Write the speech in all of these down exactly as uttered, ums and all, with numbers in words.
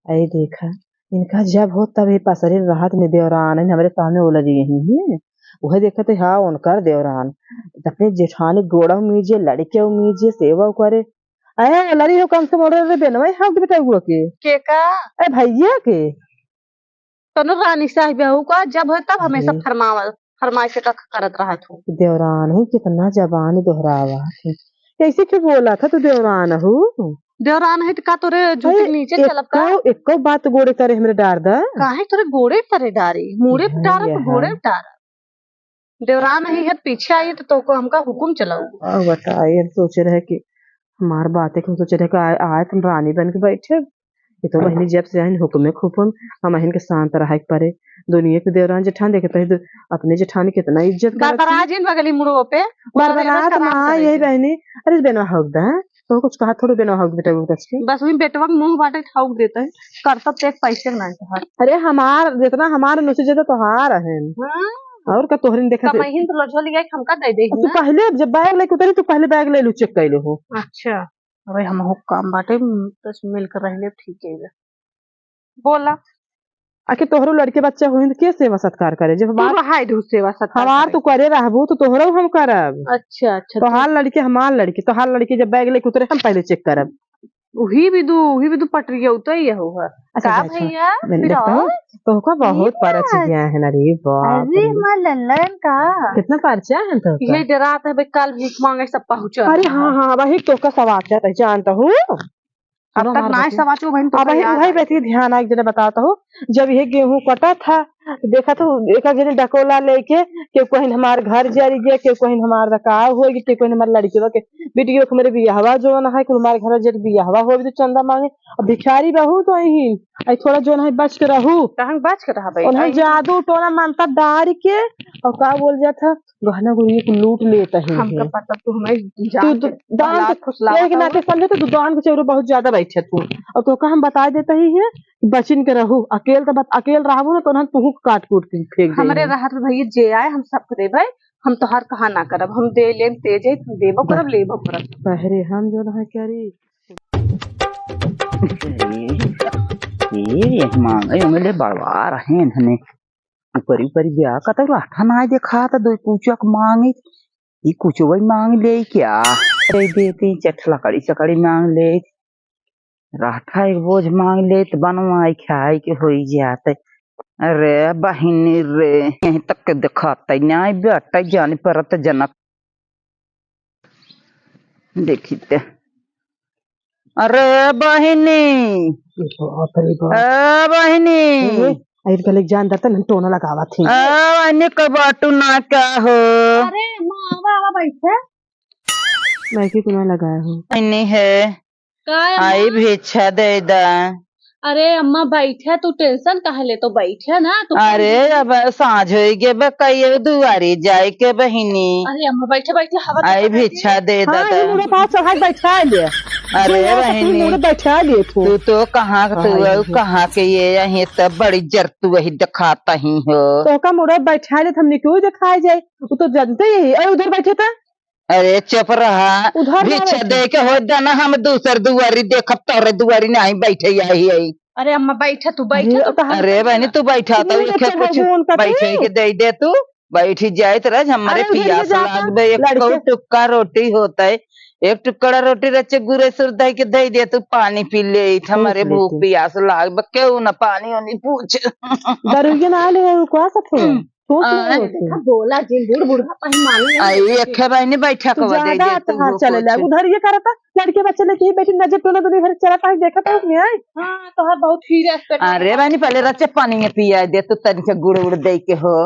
अरे देखा, इनका जब हो तब ये पसरे रहत में देवरान है, हमरे सामने ओलरी यही है। वह देखत है, हाँ, उनकर देवरान। अपने जेठानी गोड़ा मीजे, लड़के मीजे, सेवा करे। अरे ओलरी हो कम से मोड़े रे बेनवा, हाँ, बेटा हुआ के। के का? ए भैया के। तनु रानी साहिब हो का, जब हो तब हमेशा अरे। फरमावल, फरमाइश का करत रहत हो। देवरान है, कितना जबान दोहरावा है। कैसे क्यों बोला था तू देवरान हो? देवरान है तो का तोरे जूते अरे, नीचे चलब का? एको, एको बात गोड़े तरे हमरे डार दा। काहे तोरे गोड़े तरे डारी? मुड़े पे अरे डारा तो हाँ। गोड़े पे डारा। देवरान ही है, पीछे आई तो तोको हमका हुकुम चलाऊ। आ, बता, ये सोचे रहे कि हमार बात है कि हम सोचे रहे कि आए, आए तुम रानी बन के बैठे। ये तो बहिनी जब से आइन हुकुमे खुकुम, हम अहिन के शांत रहे के परे। दुनिया के देवरान जेठान देखत है, दु-, अपने जेठानी कितना इज्जत करत है। बरबरा जिन बगली मुड़ो पे, बरबरा तो माँ यही बहनी। अरे बेनवा हक दा, तो कुछ कहा थोड़े बेनवा हक बेटा को कस के। बस वही बेटवा के मुंह बाटे ठाउक देता है, करतब ते एक पैसे के नाहीं तोहार। अरे हमार, जितना हमार नुसे ज्यादा तोहार है। हाँ। और का तोहरिन देखत है। कमाई तो लजो लिया हमका दे दे तू ना। पहले जब बैग लेके उतरी, तू पहले बैग ले लू, चेक कर लो हो। अच्छा। अरे, हमहू काम बाटे, बस मिल के रह ले, ठीक है बे। बोला। आखिर तोहरो लड़के बच्चा होइहैं तो के सेवा सत्कार करे? जब तू हमार, रहाई दू सेवा सत्कार हमार करे। तू करे रहबू तो तोहरो हम करब। अच्छा, अच्छा, तोहार तू लड़के, हमार लड़के, तोहार लड़के जब बैग लेके उतरे, हम पहले चेक करब। उही भी दू, उही भी दू पटरिया उतरी है, हुआ। अच्छा, का अच्छा, अच्छा। भैया? मैं फिर देखता हूँ। और? तोहका बहुत ये परच क्या? गया है ना रे, बाप अरे रे। माँ लल्लन का। कितना परचा है तोहका? ये डरात है भाई, कल भीख मांगे सब पहुँचा अरे है। हाँ, हाँ, वही तोहका सवाचा पहचानता हूँ। अब सुनो तक हमार नाय बात। सवाचो बहन, तो अब वही, तैयार वही है। बैठी ध्यान आ, एक जने बताता हूँ, जब ये गेहूं कटा था, तो देखा तो एक, एक जने डकोला लेके, केहू कहिन हमार घर जरि गया, केहू कहिन हमार रकाव हो गया, केहू कहिन हमार लड़कियों के, बिटियों के मेरे बियाहवा जो ना है, कुल हमार घर जरि बियाहवा हो भी तो चंदा मांगे। अब भिखारी बहुत आई ही, आई थोड़ा जो ना है बच के रहू। कहाँ बच के रहा भाई? उन्हें आई। जादू टोना मंत्र डार के, और का बोल जाता, गहना गुरिया को लूट लेता ही हमका है। पता, तू हमें तू जान दु-, के दान भला के फुसलावा एक नाते था। समझे तो तू दान के चेवरे बहुत ज्यादा बैठे तू। और तोका हम बता देता ही है कि बचिन के रहू, अकेल तो बत-, अकेल रहबो ना तो उन्हें तुहू के काट कूट के फेंक दे हमरे हैं। रहत भैया जे आए हम सबके देबै, हम तोहार कहा ना करब, हम दे लेम तेज है, हम देबो करब, लेबो करब। पहरे हम जो ना करी। ये, ये मांगे, ये मिले बड़वा रहे हैं इन्होंने। ऊपरी ऊपरी ब्याह का तो राठा ना देखा था, दो कुचक मांगे, ई कुचो वही मांग ले क्या? अरे देती चट लकड़ी चकड़ी मांग ले, राठा एक बोझ मांग ले तो बनवाई खाई के होई जाते। अरे बहिनी रे, यहीं तक के दिखाते नहीं बेटा, जाने परत जनक। देखी ते। अरे बहिनी। बाप रे बाप। ए बहिनी। ए, आई गले जान दरता नहीं टोना लगावा थी। ए बहिनी, कब बाटू ना का हो? अरे माँ, आवा, आवा, बैठे। मैं की कुना लगाया हूँ। बहिनी है। का अम्मा? आई भिक्षा दे दा। अरे अम्मा, बैठा, तू tension काहे ले, तो बैठा ना, तू अरे, अब साँझ होई गे बा, कहियो दुआरी जाए के बहिनी। अरे अम्मा, बैठा, बैठा, हवा आई तो भिक्षा दे हाँ, दादा। ये मुड़े पाँव चढ़ा के बैठा ले। अरे ये तो बहिनी, मुड़े बैठा ले तू। तू तो कहाँ, तू आई अउ है। कहाँ के ये, यहीं तो बड़ी जर तू वही दिखाता ही हो। तो का मुड़े बैठा ले, तो हमने क्यों दिखाए जाए? वो तो जानते ही है। अरे उधर बैठे था। अरे चुप रहा। उधर ना भिक्षा बैठे। दे के हो देना, हम दूसर दुआरी देखब, तोरे दुआरी नहीं बैठे आई, आई। अरे अम्मा बैठा, तू बैठा, अरे तू। अरे बहनी तू बैठा, तो तू एक बैठा कुछ है, उनका बैठे तू। के दे दे तू, बैठी जाए तो रज, हमारे अरे उधर पियास ये जाता, लाग बे, एक लड़के। कौ टुक्का रोटी होता है, एक टुकड़ा रोटी रचे गुरे सुर दे के दे दे तू, पानी पी ले, हमारे भूख लेते। पियास लाग बे, क्यों ना पानी ओनी पूछ। दरुइया ना ले, वो का सके? हम्म। सोच आ, नहीं होती। देखा, बोला जिन बूढ़ बूढ़ा पहलवानी है। आई, एक है बहनी बैठा तू के दे ज्यादा दे, तू अतहार हो चले ला। कुछ। उधर ये करता, लड़के बच्चे लेके ही बैठी, नजर टोना दुनिया भर चला पाए, देखा तो उसमें आए। हाँ, तो है बहुत ही respect अरे वाला। बहनी, पहले रचे पानी में पिया दे, तू तनी से गुड़ उड़ दे के हो,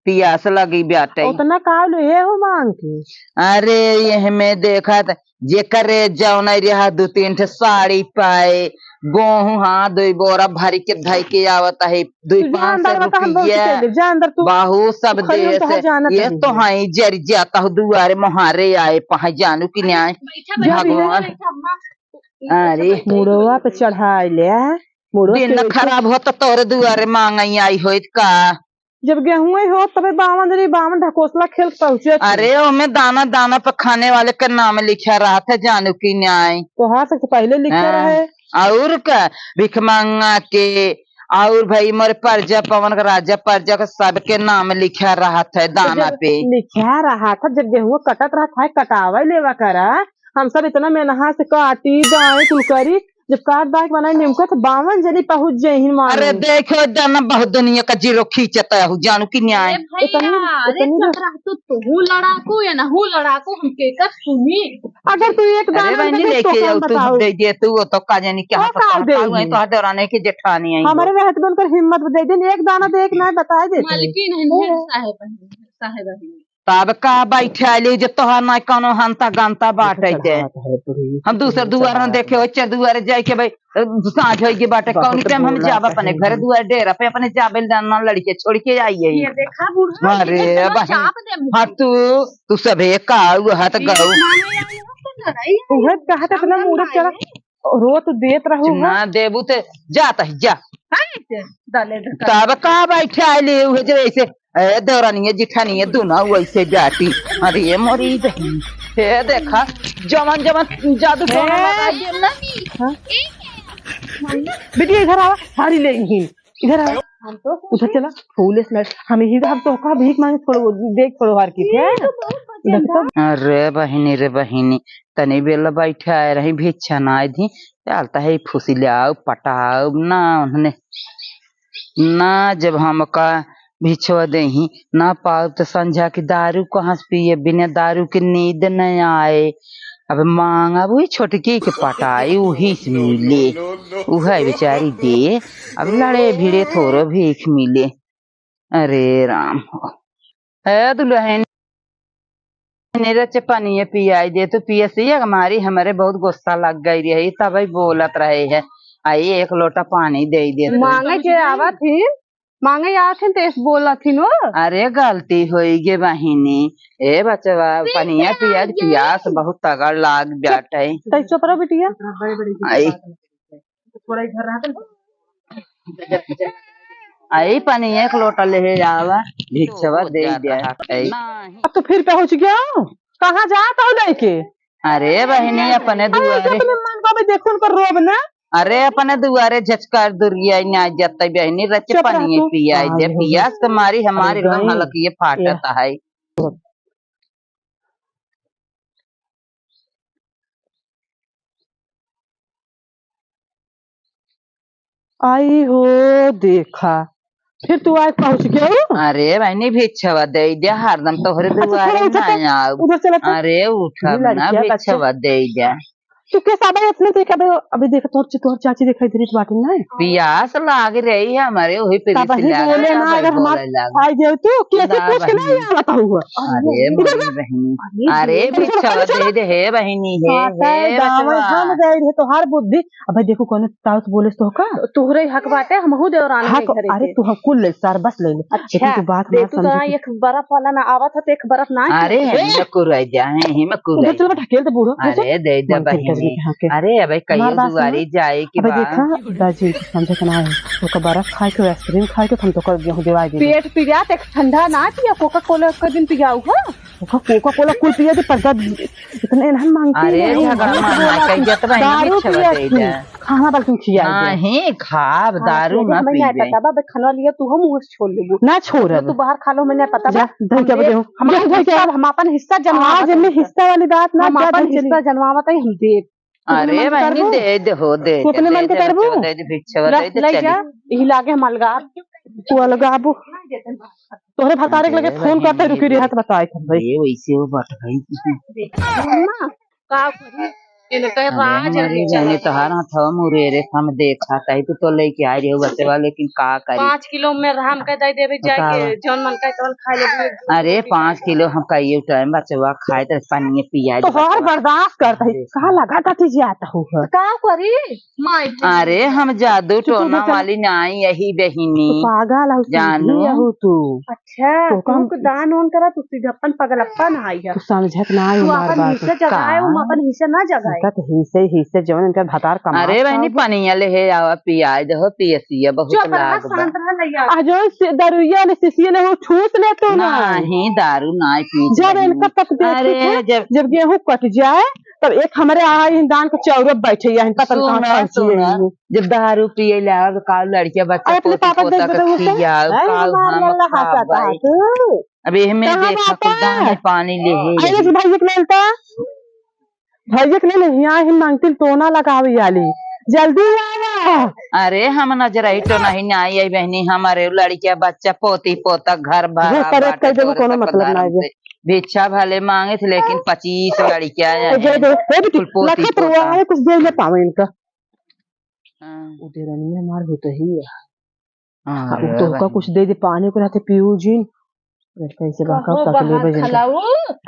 पियास लगी बाटे। उतना का ले हे हो मांग के? अरे, ये में देखा त, जेकरे जौन रहा, दू तीन ठे साड़ी पाए, गोहूं, हाँ, दुई बोरा भरी के धई के आवत है, दुई तू जा पाँच सौ अंदर बता, हम बहुत रुपया। चल दे, जा अंदर तू। बाहू सब तू खड़ी हो, देश, तो है, जाना ये तभी तो है। हाँ, जर जाता हो, दुआरे मोहारे आए, पहा जानू कि न्याय। बैठा, बैठा, भगवान। बैठा, अम्मा। अरे। मुड़वा पे चढ़ाई ले, मुड़वा दिन के खराब हो तो तोरे दुआरे मांगई आई होइत का? जब गेहूं ही हो, तबे बावन रे बावन ढकोसला खेल के पहुंचे थे। अरे, ओमे दाना दाना पे खाने वाले के नाम लिखा रहा था, जानू कि न्याय। तोहार से पहले लिखा हाँ। रहे। और का, भिखमंगा के, और भाई मोरे परजा पवन का, राजा परजा का, सबके नाम लिखा रहत है दाना जब पे। लिखा रहत है, जब गेहूं कटत रहत है, कटावे लेवा करा। हम सब इतना मेहनत से काटी, दाई, कुल करी, जब काट दाई के बनाई निमको तो बावन जनी पहुँच जइहिन मामी। अरे देखो दाना बहुत दुनिया का जीरो खींचता है, जानू कि न्याय। ए भैया, इतनी, अरे इतनी चुप रह तू, तू लड़ाकू या ना हूँ लड़ाकू, हम केकर सुनी? अगर तू एक अरे दाना बहनी, देबे, लेके तोका आऊ, तू बताऊ। दे दे, तू वो तो का जानी क्या का तो का दे कहता हूँ, दी? तो दौरान है कि जेठानी आई हो। हमारे रहत बन कर हिम्मत दे दे, एक दाना दे, एक ना बताए दे। मालकिन है, ओ। ढेर साहेब है, ढेर साहेब है। तब का बैठा ले जे तोहार ना कौनो हंता गंता बाटे देखो दे। चढ़ावत है बुढ़ी। हम दूसर देखो दुआर हम चढ़ावत देखे, है। ओचर दुआर जाए के भाई, साँझ होई के बाटे, बहुत कौनी टाइम हम बोला जाब अपने सही घरे है। दुआर डेरा पे, अपने जाबे ना लड़के छोड़ के आई है। ये देखा बूढ़ा, अरे ये तो बहन, चाप दे मुझे। हाँ तू, तू सभे का हुआ है तो ये गऊ। माने आई हो तो लड़ाई है, उहे कहा था इतना चाप मूड़े चढ़ा, मारे। रोत देत रहू चुना है। देबू ते जात है, जा। है ते, दले धक्का। तब का बैठे आइले उहे जे ऐसे, ए, देवरानी है, जिठानी है, दुनो वैसे जाती। अरे मोरी बहन, हे देखा, जवन जवन जादू टोना ए। लगा दिए ना। हाँ? बिटिया इधर आवा, साड़ी ले ही। इधर आवा। हम तो उधर चला, फूले से लड़-, हम ही हम तो का भीख मांगे छोड़ो, देख छोड़ो हार की थे। ये तो बहुत बचे ना। अरे बहिनी रे बहिनी, तनी बेला बैठे आए रही, भिक्षा ना दी, चालता है फुसिलाओ, पटाओ ना उन्होंने। ना जब हमका भिक्षवा देही, ना पाउब त संझा की दारू कहाँ से पिए, बिना दारू के नींद न आए। अब मांगब वही छोटकी के पटाई, वही से मिले, उहे बेचारी दे। अब लड़े भिड़े थोड़ो भीख मिले। अरे राम हो। ए दुल्हन, मेरे चे पनिये पियाई दे, तू पियसिया के मारी हमरे बहुत गुस्सा लग गई रही, तबही बोलत रहे है। आई एक लोटा पानी दे दे तू। मांगे के आवत ही, मांगे आवत ही तो ऐसे बोलत ही नो। अरे गलती होई गे बहिनी, ए बचवा, पनिया पिया, पियास बहुत तगड़ लाग जात है। तै चुप रहो बिटिया। आई। थोड़ा इधर रहा कर। आई पानी एक लोटा लेहे आवा, भिक्षवा दे दे। अब तो फिर पहुँच गया, कहाँ जात हो लेके? अरे बहिनी, अपने अरे, दुआरे। अपने मन को भी देखो, उनको रोब ना। अरे, अपने दुआरे झचकार दुरिया ना जतई बहिनी, रच चुप रह पानी तू। पियाई दे, आयो। पियास के मारी हमारे अरे एकदम गई। हलक ये फाटत है। आई हो देखा, फिर तू आए पहुँच गयो। अरे बहिनी, भिक्षवा दे दे, हरदम तोहरे अच्छा, दुआरे थोड़ा उठा ना तो, आऊ। उधर चला तो। अरे उठब ये ना, लड़किया बच्चा। भिक्षवा दे दे। तू के साबा इतने देख, अबे, अबे देख, तोर ची-, तोर चाची दिखाई दे रही बाटे ना। पियास लाग रही है हमारे, वही पे तब ही बोले ना, अगर हमार खाई जाओ तो, कैसे ना कुछ नहीं बहिनी। आवत हुआ। अरे इधर मोरी बहिनी, अरे अरे भिक्षवा दे दे, हे बहिनी, हे, हे गाँव में बचवा। हम गए रहे, तोहार बुद्धि। अबे देखो, कौनो ताऊ से बोले तो का? तोहरे हक बाटे, हमहू देवरान हक, के घरे अरे के। तू हम कुल ले, सार बस ले ले। अच्छा, लेकिन तू बात दे, हमार तू तो समझे ना कि एक बर्फ वाला ना आवत है, तो एक बर्फ ना अरे, दे। हे, हिम्मत कुराई जा, हे, हिम्मत कुराई उधर चल जा। बेटा, खेल दे बूढ़ो, उधर चल। अरे, दे दे बहिनी। अरे, अबे कहियो हमार बात दुआरी सुनो। जाए के अबे बा। देखा, दाजी, समझे के ना है। ओकर बर्फ खाए के, आइसक्रीम खाए के, हम तो कर गेहूं देवाई दे। पेट पिरात, एक ठंडा ना पिया, कोका कोला एक दिन पियाऊ हो। ओका कोका कोला कुल पिया दे, पर जब इतने एनहन मांगती अरे, है, झगड़ा मार ना, कह जात बहिनी, दारू पिछवा पिया दे तू। दे। खाना बल्कि खिया दे। नहीं, खाब, हाँ, दारू ना पीबे। पता बा, बे, खाना लिया तू, हम उस छोड़ लेबू। ना छोड़ब। तू बाहर खा लो, मैंने पता बा। जा, दही हम का दे, बजाओ। हम जा, जा, जा। हिस्सा, हम अपन हिस्सा जनवावत आज हमें हई। हिस्सा वाली बात ना, हम जा, अपन दही हिस्सा जल्दी। जनवावत हई, हम देब। अरे तू बहनी, करबू? दे दे हो, दे तू दे, अपने दे मन के दे, करबू? बचवा, दे दे, भिक्षवा रख, दे दे, ले चली। जा, यही लागे हम अलगाब। तू अलगाबू। तोहरे भतारे के लगे अरे फोन करते बहिनी, रुकी रे, हाथ बताए थे भाई। ये वैसे वो बट गई। अम्मा, का करी? इनके अरे राज हमारी है। बहनी, तोहार हथवा मुरे रे, हम देखा ताई तू तो लेके आ रही हो बचवा, लेकिन का करी? पाँच किलो में राम के दे देबे का? जाके, जौन मन का तौन खा लेबे। अरे पाँच किलो हम कहियो टाइम बचवा खाए तो पानी पिया दे तोहार बचवा। बर्दाश्त करता है, अरे कहाँ लगा था तुझे आता हो? तो का करी? माई के अरे, हम जादू चुप हो जा, टोना चल। वाली नाई यही बहिनी। तू पागल हऊ, जानू। सीधी हऊ तू। अच्छा, तो तू काम के दान ओन करा, तू सीधप्पन पगलप्पन आई है। तू समझत ना है तू हमार अपन बात। हिस्सा जगाए, का? हम अपन हिस्सा ना जगाए। इनका तो हिस्से, हिस्से जवन इनका भतार कमा अरे बहिनी, सब। पनिया ले हे आवा, पियाई दे हो, पियसिया बहुत चुप रहा, लाग बा। शांत रहा, लइया। आ जो से दरुइया ने सिसिया ने वो ठूस ले तू ना। नहीं, दारू ना पी जब बहिनी। इनका तक देखे अरे, थे, जब जब गेहूं कट जाए, तब एक हमरे आवा, इन दान के चौरब बैठे, या इनका तन कहाँ सुना, पहुँची सुना। है। जब दारू पिए ला, तो का लड़किया बच्चा अरे, अपने पोती पापा पोता देख के बेटा, खियाओ, अरे, का हमार हम लल्ला हंसा खाबै। था तू। अब एहमे कहाँ देखा, बापा? कुल दाने पानी ले हे अरे, यही। भैया के मिलता। भैया के ले ले, हियाँ ही मांगतिन टोना लगावे आली। जल्दी आवा। अरे, हम नजरई टोना ही नाई आई बहनी, हमारे लड़किया बच्चा पोती पोता घर भरा भूत परेत बाटे कर देबो, तोरे कोनो सब मतलब धर्म नाई बे। से। भिक्षा भले मांगे थे, लेकिन पच्चीस लड़किया ए, हैं। दे दे। ए, बेटी, कुल पोती लखत रुआ पोता। है, कुछ दे ले पावे इनका। हाँ। उ देरनिया हमार होत ही है। हाँ, हाँ, उ तो ओका कुछ दे दे, पानी को रहते पीऊ जिन। कैसे बा, कब कहो तक लेबे बाहर जिनका? खलाऊ,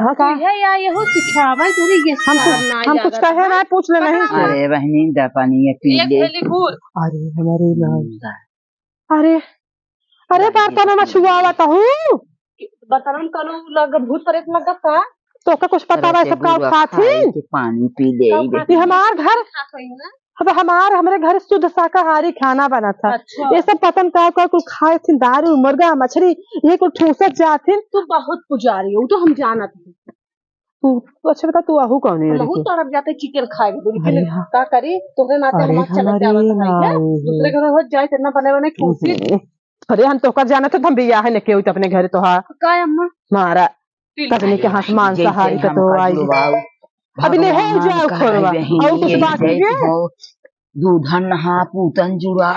हाँ, का? तू है या यहो सिखावे, तोरे ये हम कुछ, शर्म ना हम कुछ लागत कहे बा? ना, पूछ ले नहीं। कहाँ से? अरे बहनी, दा पानी ये पी एक ले। थैली गुड़। अरे हमारे लाल। हम्म। अरे, अरे अरे बर्तन में छुआवा कहूँ। बर्तन में कौनो लग, भूत प्रेत लगा का? तो का कुछ पता बा, अरे सब का गुड़ खात खाए ही? के पानी पी ले का ही खात देखी। ये हमार घर खात होई ना? अब हमार, हमरे घर शुद्ध शाकाहारी खाना बना था। अच्छा। ये सब पतन का, का कुल खाए थी, दारू, मुर्गा, मछली, ये कुल ठूसत जात थी। तू बहुत पुजारी हो, वो तो हम जानत हई। तू, तू अच्छा बता, तू आहू कौन है हमहू लेके? तड़प जाते chicken खाए के, लेकिन अरे हाँ। का करी, तोहरे नाते अरे हमार चलत हमारे जावत है, ना है? ये। दूसरे घर हो जाए, इतना बने बने ठूसी। हम्म। अरे हम तोहका जानत है, हम बियाह है न केहू तो अपने घर तोहार। का अम्मा? मारा। पी ले। कजनी के हाथ मांसाहारी जैसे तो हम आई। कजू बाऊ, अभी नहे भगवान जाओ का खोरवा। है बहिनी, और कुछ यही बाकी जैसे है? हो, दूधन नहा पूतन जुड़ा।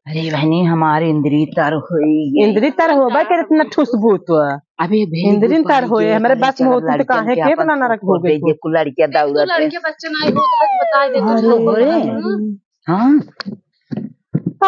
अरे बहनी, हमारे इंद्री तर होई। इंद्री तर होबे करे इतना ठुसबू तो। अबे भेज इंद्री दे तर पानी होए, के, हमरे पानी बस में चला होती तो लड़कन काहे के के अपन इतना नरक हो गई दे तो। दे कुल लड़कियां दौड़त है। लड़के बच्चे नहीं होत है, बता दे तो अरे। हाँ।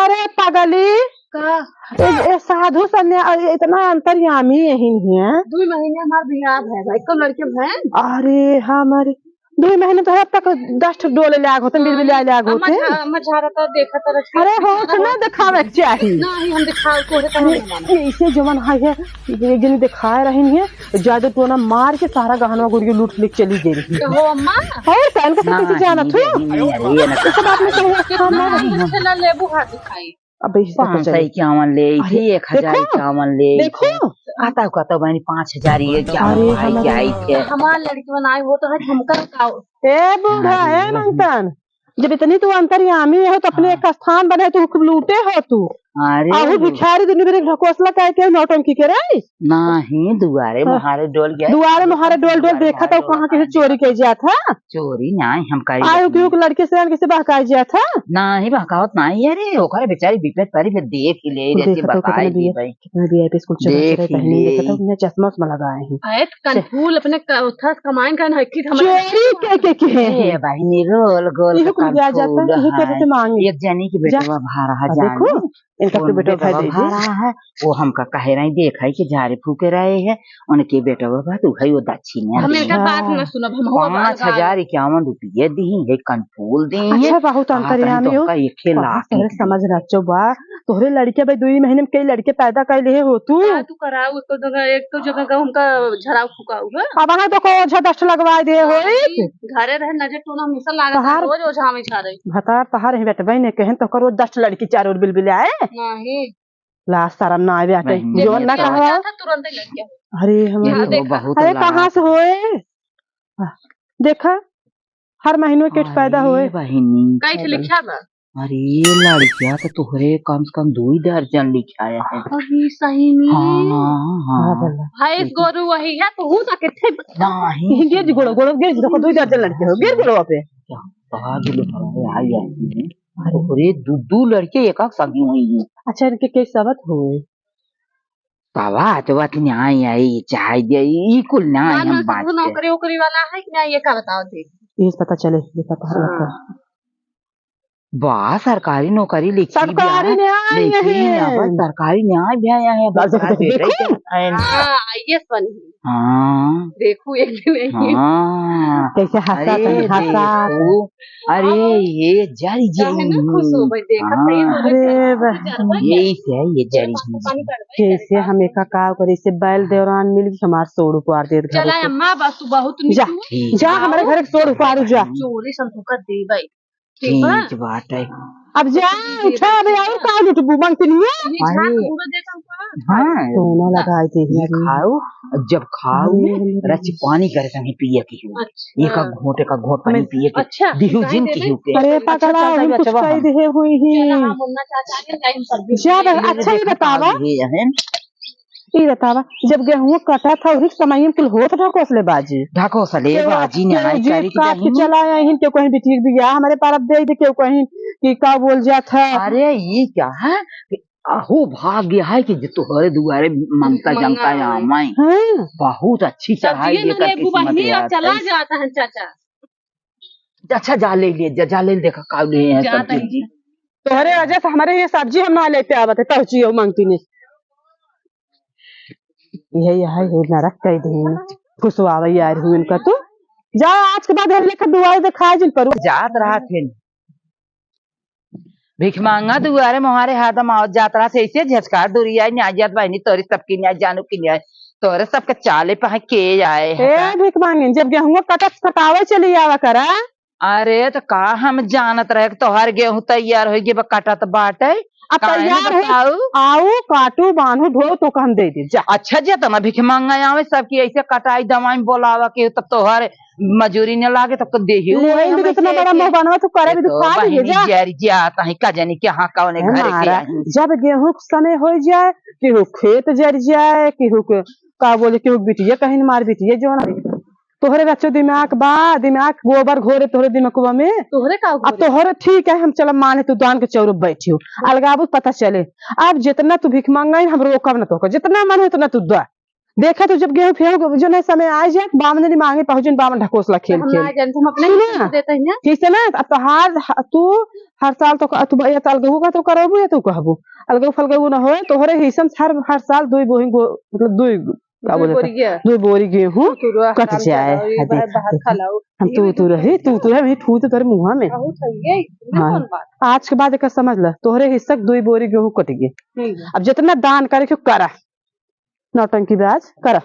अरे पगली। का? ए, ए साधु सन्या-, ए, इतना अंतर्यामी यही है। दो महीने हमार बियाह है भाई, को लड़के हैं? अरे हमारे दो महीने तो अब तक दस ठो डोले लाग होते, बिल बिल लाग अम्मा होते। झा-, अम्मा झारा तो देखा तो रखा। अरे हो, तो ना दिखावे के चाही। नहीं, हम दिखाओ, तोहरे तो अरे, हम ना माने। ये इसे जवन है, है, ये जिन दिखाए रही है, जादू टोना मार के सारा गहनवा गुड़िया लूट ले चली गई रही। तो हो अम्मा? और कान का सब ना, कैसे जाना नहीं, तू? नहीं, नहीं, अरे, ये ना इस बात में तो हम ना नहीं, नहीं। चला लेबू हाथ दिखाई। अब इस तरह पाँच सौ चले। इक्यावन ले आई थी, अरे, एक हजार देखो, इक्यावन ले आई देखो। थी। कहता, कहता बहनी पाँच हजार ये क्या अरे, भाई हमारे क्या आई थे? हमार लड़की बनाए वो तो है झुमका का। ए बूढ़ा, अरे ए बहनी। मंथन, जब इतनी तू अंतर्यामी हो तो अपने हाँ। एक स्थान बने, तू खूब लूटे हो तू। अरे अहू बूढ़ा। भिखारी दुनिया भर के ढकोसला कह के नौटंकी करे। नाही, दुआरे हाँ। मुहारे डोल गया। दुआरे मुहारे डोल डोल दुआरे देखा मुहारे तो डोल कहाँ के कहाँ चोरी देखा। कर जात है। चोरी नाही, हम करी आयो नहीं। केहू के लड़के से आन के से बहकाए जात है। नाही, बहकावत नाही, अरे, ओकरे बेचारी बिपत परी, फिर देख ही ले, कुल जैसे देखा तो बताई कितना दी भी है, भाई। कितना भी है, स्कूल चला देख चला ही पहनी ले। देखा तो उन्हें चश्मा उश्मा लगाए हैं। आए तो कनफूल अपने क-, उठा कमाइन का नइखी, हमरे चोरी के, के, के है? ए, बहिनी, रोल, गोल इहो का कुल ब्याह जाता कनफूल है, इहो के है। तो मांगी। एक जनी के जा। बेटवा भारा है, आ, जानी। देखो, इनका उन के बेटवा बेटवा भाई दे दे। भारा है, वो हमका कहे रही, देखाई के झारे फूके रहे है, उनके बेटवा बा, तू है वो दक्षिणा हम दे। इनका बात ना सुनब, हम हुआ पाँच हजार इक्यावन रुपये दी है, कनफूल दी है। अच्छा, बहुत कहा तनी अंतर्यामी हो। तोहका एक लाख तोहरे निकली। समझ ना चो बा, तोहरे लड़के भाई दुई महीने में कई लड़के पैदा कर लिए हो तू। का तू कराऊ, एक तो जगह, एक तो जगह का उनका झराऊ फुकाऊ है। अब वहाँ तो को ओझा दस लगवा दे होई। नहीं, घरे रहे नजर टोना हमेशा लागत है, तहार रोज ओझा में झारे। भतार तहार ही बेटबे ने कहन तो करो दस लड़की चारों ओर बिलबिलाए। नहीं। लाज शरम ना आवे आटे। नहीं, जोन ना नहीं, कहवा। जाता तुरंत ही लग गया। अरे हमारे ये तो देखा। बहुत अरे लाज। कहाँ से होए? आ, देखा, हर महीनों के पैदा अरे होए। बहिनी। कई ठे लिखा बा? अरे लड़किया तो तोहरे कम से कम दो ही दर्जन लिखाया है। अभी सही में? हाँ, हाँ। हाँ, बोला। भैंस गोरू वही है, तो हूँ ना किथे। नहीं। गिर जी गोड़ो, गोड़ो गिर जी, देखो, दो ही दर्जन लड़के हो, गिर गोड़ो पे। क्या बात है, आई, आई। अरे। तोहरे दू, दू लड़के एक आध शादी हुई है। अच्छा, इनके के सबत होए? बाबा, तो बात न्याय आई, चाहे दे, ई कुल न्याय बाल हम में बात कुछ पे। नौकरी वोकरी वाला है कि नहीं, ये का बताओ दे। ये पता चले, ये पता हाँ। लगा। बा, सरकारी नौकरी लिखी सरकारी बा, न्याय लेकिन नहीं। अब सरकारी न्याय भी आया है, बस बड़ा देखो, बेटा देखो। ही तो है। हाँ, IAS बनी। हाँ। देखू एक दिन यही। हाँ। कैसे हंसा अरे, तनी, हंसा। देखू, अरे, हाँ। ये जरी काहे ना जरी। खुश हो भाई, देखा हाँ। सही हो गया। अरे, बहन। यही से है, ये जरी जरी। कैसे हम एका का करी, इसे बैल देवरान मिल के हमार सोड़ उपार देत घर चला के। अम्मा, बस तू बहुत जा, निकलू। ठीक जा, बा। हमारे घर के सोड़ उपार जा। चोरी संतोखा दे भाई। ठीक बा? ठीक बात है। अब जा, उठा, अबे और का लुटबू, मंगतनिया? ये झाट अरे। पूरा देख हमको। हाँ, दोनों लगाई दे ये दिया। खाओ, जब खाओ अरे, ने, अरे, अरे। रच पानी करे संगे पिए की हो। अच्छा। एक, एक घोंट, एक, एक घोंट पानी हमें पिए के अच्छा, दिहु जिन की हो के। अरे, अच्छा, पकड़ा, अच्छा, हम कुछ अच्छा, कह हम दे हुई ही। चला, हम उन्ना चाचा के टाइम पर भी ज्यादा ये अच्छा ही देखा बतावा। ये है। ई बतावा, जब गेहूं कटा था, उही समय में कुल होत ढकोसले बाजी। ढकोसले केहू बाजी, केहू नाई जीप करी की काट के बहिनी। चला आइन, केहू कहीं बिटिया के बियाह हमरे पारब दे दे, केहू कहीं कि का बोल जात है। अरे, ई क्या है? अहो भाग्य है कि जो तोहरे दुआरे मंगता मंगा जंगता आवे। आवे। हाँ। बहुत अच्छी चढ़ाई सब्जिए न लेकर लेबू किस्मत बहिनी, यार, चला ऐसे। जाता है चाचा। अच्छा, जा ले लिए, जा, जा ले, देखा का ले हैं जा सब्जी। तनी जी। तोहरे वजह से हमरे ये सब्जी हम ना लेते आवत है, कहची हो मांगती नहीं। यही है, ये नरक कह दे। फुसवावे यार हुए इनका तू। जा, आज के बाद हम लेकर दुआरे दिखाए जिन पर। जात रहा थे। भिख मांगा दुआरे मोहारे हरदम आवत जात रहा से, ऐसे झटकार दूरी आई, न्याय जात बहिनी, तोरी सबकी न्याय, जानू की न्याय, तोरे सबके चाले पे है के आए है ए, का? भिख मांगिन, जब गेहूं कटत कटावे चली आवा करा। अरे, तो का हम जानत रहे कि तोहार गेहूं तैयार होइ गए बा, कटत बाटे? अब काहे न तैयार हो, बताऊ? आऊ, काटू, बांधू, ढो, तो हम दे दे, जा। अच्छा, जितना भिख मांगा आवे, सबकी ऐसे कटाई दवाई बोलावा के, तब तोहार मजूरी न लागे, तब तो देही ले, हुए इनके हम इतना ऐसे बड़ा ऐसे। मुंह बनवा, तू करे ये भी तो दुखा दे, बहिनी जा। जर जात है, का जानी कहाँ कौने ए घरे के मारा, आई। जब गेहूं के समय हो जाए, केहू खेत जर जाए, केहू के, का बोले, केहू बिटिया कहीं मार बिटिया जो ना। तोहरे रचो दिमाग बा, दिमाग गोबर घोरे तोहरे दिमागवा में। तोहरे का अब घोरे? तोहरे ठीक है, हम चलब माने तू दान के चौरो बैठी हो, अलगाबू पता चले। अब जितना तू भिख मांगा, हम रोकब ना तोहका, जितना मन हो उतना तू दा। देखा तू जब गेहूं फेहू जो ना समय आ जाए, बामन नहीं मांगे पहुँचन, बामन ढकोसला खेल हम खेल। ना जाने, हम अपने सुना? हिस्से से देते हैं। ठीक से ना, अब तोहार ह-, तू हर साल तो क-, तू या तो अलगहू का तो करबू या तू कहबू, अलगहू फलगहू ना होए, तोहरे हिस्सन हर, हर साल दुई बोही गो-, मतलब दुई का दुई बोले बोरी था? गेहूं। दुई बोरी गेहूं तू तू रह, कट हाल जाए। चलाओ, ये हाँ, बाहर, देखा, बाहर देखा। खा लाओ। हम ये तू, भी तू रही, तू, तू रही, हम ही थूते तोरे मुंहा में। बहुत है ये, इसमें हाँ। कौन बात? आज के बाद एकर समझ ल, तोहरे हिस्सा के दुई बोरी गेहूं कट गए। हम्म। अब जितना दान करे के करा, नौटंकी बाज करा।